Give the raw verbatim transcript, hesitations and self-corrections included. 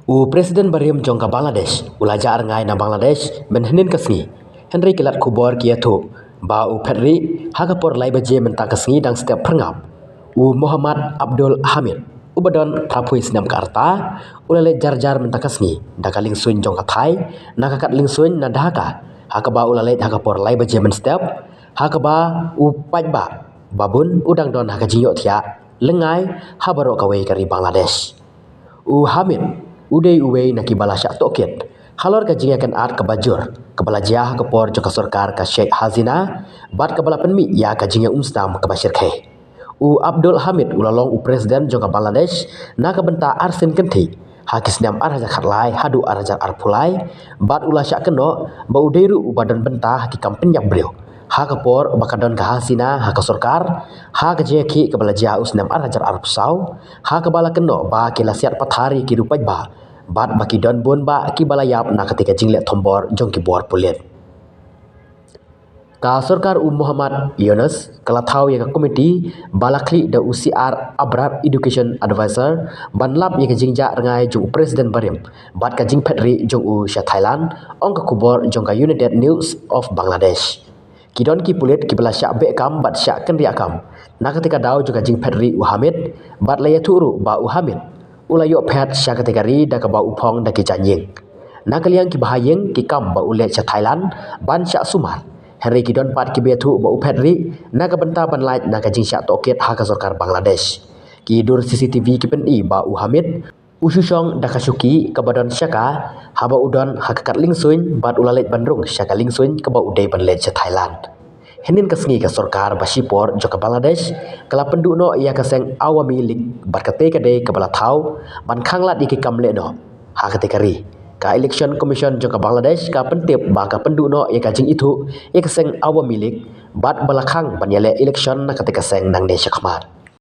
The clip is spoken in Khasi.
U President barim jong ka Bangladesh u la jah rngai na Bangladesh mynhynnin ka sngi. Hynrei ki lad khubor ki ïathuh ba u phet rieh ha ka por lai baje mynta ka sngi dang step phyrngap. U Muhammad Abdul Hamid, uba don phra phew snem ka rta, u la leit jar jar mynta ka sngi da ka liengsuiñ jong ka thai na ka kad liengsuiñ na Dhaka, ha kaba u la leit ha ka por lai baje mynstep, ha kaba u paidbah babun u dang don ha ka jingïohthiah lyngngai ha baroh kawei ka ri Bangladesh. U Hamid u dei uwei na kiba la shah tohkit halor ka jingïakynad kaba jur kaba la jia ha ka por jong ka sorkar ka Sheikh Hasina, bad kaba la pynmih ïa ka jingïaumsnam kaba shyrkhei. U Abdul Hamid u la long u President jong ka Bangladesh na ka bynta arsien kynthih, ha ki snem ar hajar khatlai haduh ar hajar arphew lai, bad u la shah kynnoh ba u dei ruh uba don bynta ha ki kam pynïap briew, ha ka por ba ka don ka Hasina ha ka sorkar, ha ka jingïakhih kaba la jia u snem ar hajar arphew saw, ha kaba la kynnoh ba ki la siat pathar ïa ki riew paidbah, bad ba ki don bun bah kiba la ïap na katei ka jingleh thombor jong ki bor pulit. Ka sorkar u Muhammad Yunus ka la thaw ïa ka komiti ba la khlieh da u C R Abrar, Education Advisor, ban lap ïa ka jingjah rngai jong u President barim bad ka jingphet rieh jong u sha Thailand, ong ka khubor jong ka United News of Bangladesh. Ki don ki pulit kiba la shah beh kam bad shah kynriah kam na katei ka daw jong ka jingphet rieh u Hamid, bad la ïathuh ruh ba u Hamid u la ïoh phet sha katei ka ri da kaba u phong da ki jaiñïing. Na ka liang kiba ha ïing, ki kam ba u leit sha Thailand ban shah sumar. Hynrei ki don pat kiba ïathuh ba u phet rieh na ka bynta ban lait na ka jingshah tohkit ha ka sorkar Bangladesh. Ki dur C C T V ki pyni ba u Hamid u shu shong da ka shuki kaba don sha ka, haba u don ha ka kad liengsuiñ, bad u la leit ban rung sha ka liengsuiñ kaba u dei ban leit sha Thailand. Hynnin ka sngi ka sorkar ba shipor jong ka Bangladesh ka la pynduh noh ïa ka seng Awami League, bad katei ka dei kaba la thaw ban khanglad ïa ki kam lehnoh ha katei ka ri. Ka Election Commission jong ka Bangladesh ka pyntip ba ka pynduh noh ïa ka jingithuh ïa ka seng Awami League, bad ba la khang ban ïaleh election na katei ka seng nangne shakhmat.